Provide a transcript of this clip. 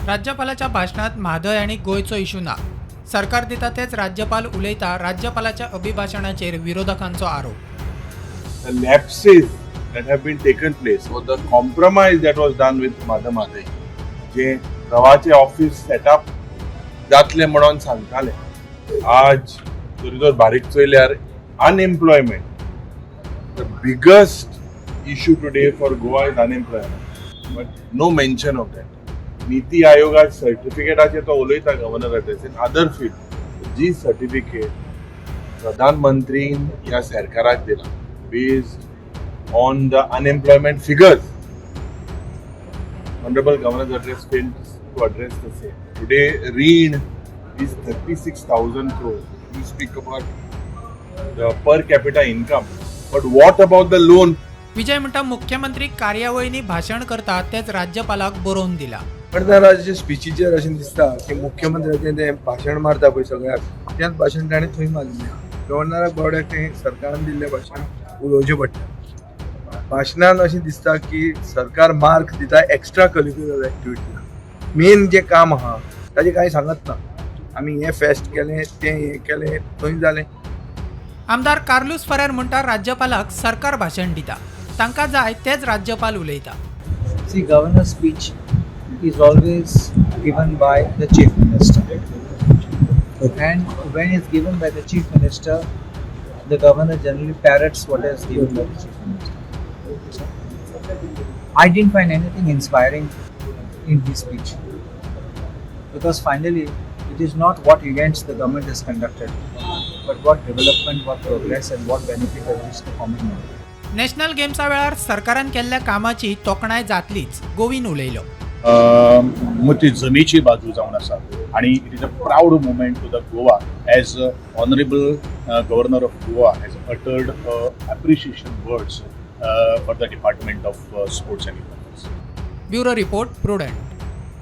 राज्यपालाच्या भाशणात म्हादय आनी गोंयचो इशू ना. सरकार दिता तेच राज्यपाल उलयता. राज्यपालाच्या अभिभाशणाचेर विरोधकांचो आरोप. The lapses that have been taken place or the compromise that was done with Madam Mhadei, जे रवाचे ऑफिस सेटअप जातले म्हणून सांगताले, आज जरी तर बारीक चोयल्यार unemployment, the biggest issue today for Goa is unemployment, but no mention of that. नीती आयोगा सर्टिफिकेटाचे तो उलयता governor address. In other field ji certificate प्रधानमंत्रीन ह्या सरकाराक दिला based on the unemployment figures, Honorable Governor's address failed to address the same. Today, रीण is 36,000 crores. You speak about the per capita income, but what about the loan? Vijay म्हणटा, मुख्यमंत्री कार्यावळींनी भाशण करता तेच राज्यपालाक बरोवन दिला. गव्हर्नराच्या स्पिचीचेर अशें दिसता की मुख्यमंत्र्याचें तें भाशण मारता पळय सगळ्याक, तेंच भाशण ताणें थंय मारलें. गव्हर्नराक बावड्याक तें सरकारान दिल्लें भाशण उलोवचें पडटा. भाशणान अशें दिसता की सरकार मार्क दिता एक्स्ट्रा करिक्युलर एक्टिविटी. मेन जें काम आहा ताजें कांय सांगत ना. आमी हें फेस्ट केलें, तें हें केलें, थंय जालें. आमदार कार्लूस फरेर म्हणटा, राज्यपालाक सरकार भाशण दिता, तांकां जाय तेच राज्यपाल उलयता. See, governor's speech is always given by the chief minister. And when it's given by the chief minister, the governor generally parrots what is given by the chief minister. I didn't find anything inspiring in his speech. Because finally, it is not what events the government has conducted, but what development, what progress, and what benefit has reached the common man. National गेम्सा वेळार सरकारान केल्ल्या कामाची तोखणाय जातलीच, गोविंद उलयलो. ती जमेची बाजू जावन आसा आणि it is a proud moment to the Goa as Honourable Governor of Goa has uttered appreciation words for the Department of Sports and Youth. Bureau report, Prudent.